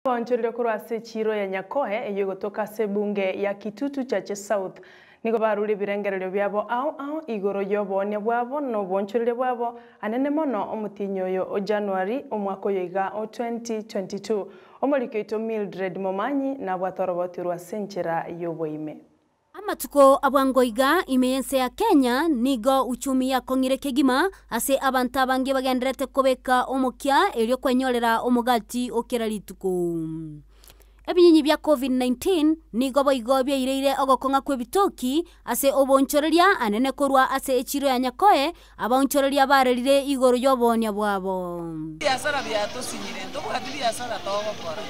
Abaonchoreria korwa ase echiiro ya Nyakoe eyio egotoka ase ebunge ya Kitutu Chache South nigo barure ebirengererio biabo ao ao igoro y'oboonia bwabo na obonchoreria bwabo anene mono omotienyi oyo o January omwaka oyo iga o 2022. Omoriki oito Mildred Momanyi nabwate oroboti orwo ase enchera y'oboime. Amatuko a bwango iga ime y'ense ya Kenya nigo uchumi yakong'ire kegima ase abanto abange bagendererete kobeka omokia erio kwenyorera omogati o kera rituko. Ebinyinyi bia Covid-19 nigo boigo biaireire ogokong'a kw'ebitoki ase oboonchoreria anene korwa ase echiro ya Nyakoe, abaonchoreria barerire igoro y'oboonia bwabo. Ebiasara biatosinyire, ntobwati biasara togokora.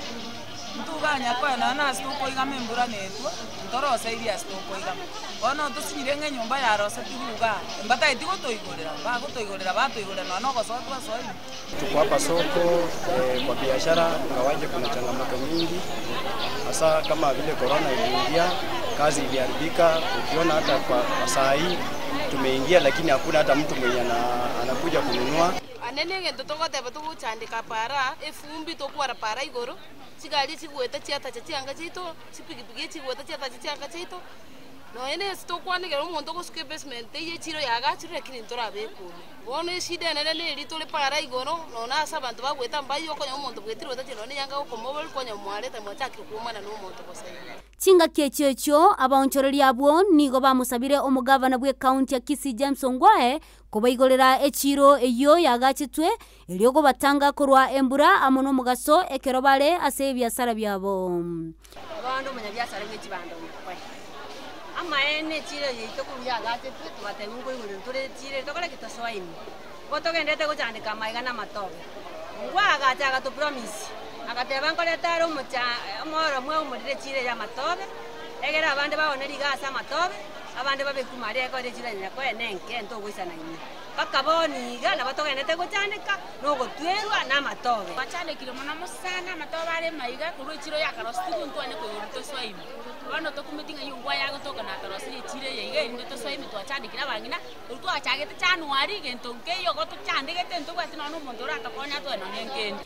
Ntuganya koe nonya na ase tokoigama embura netwa, ntoroseirie ase tokoigama. Bono tosinyire ng'a enyomba yarosetigwe igaa, mbatageti gotoigorera, bagotoigorera batoigorera nonya na ogosoa twasoire. Tuko hapa soko eh, kwa biashara ingawaje kuna changamoto mingi hasa kama vile corona iliingia, kazi iliharibika. Ukiona hata kwa, kwa saa hii tumeingia, lakini hakuna hata mtu mwenye anakuja kununua. Ane negento togoteba togochandeka para, efumbi tokwara para igoro, chigari chigoeta chiatacha chianga chiaito, chipigipigi echigoeta chiatacha chianga chiaito, nonya na ase tokwanekera omonto ogosuka ebasement eyio echiro yaagachirwe lakini ntorabeka ime. Bono eshida enene neri tore para igoro, nonya na ase abanto bagoeta mbaywo okonya omonto bwetire otachire nonya na eyanga gokomoboria konya mwareta mwachakire kwomana na omonto bosa igo. Chingaki echio echio abaonchoreria abwo nigo bamosabire omogavana bw'ekaunti ya Kisii James Ongwae Kobaigorera echiiro eyio yagachetwe, erio kobatanga korwa embura amo nomogaso ekero bare ase ebiasara biabo. Bono omonyabiasara bwe chibando ngokore amaene echiiro yaito korwa yagachetwe, togatebigwa nkoigorerwa tore echiiro eye tokore ki? Tosoe ime. Igo togenderete gochandeka amaiga na amatobe. Ongwe agacha agatopromise, agateba nkorete are omocha omoro mwaumorire echiiro eye y'amatobe, egere abande baone riga ase amatobe, Abande babekwe maria ekore echira nyakoe nenke ntogoisana inwe. Mpaka bono iga nabo togenderete gochandeka na ogotwerwa namatobe. Twachandekire mono mosana amatobe are maiga korwa echiro yakarositigwe ntwane koigorwa tosoe ime. Bono tokumeti ng'a eyio ngwa yagotoka nakarosirie echiro eye iga erinde tosoe ime twachandekire abang'ina, korwa twachagete January gento nkeiyo igo tochandegete ntobwati nonya na omonto oratokonye atoe nonya nkende.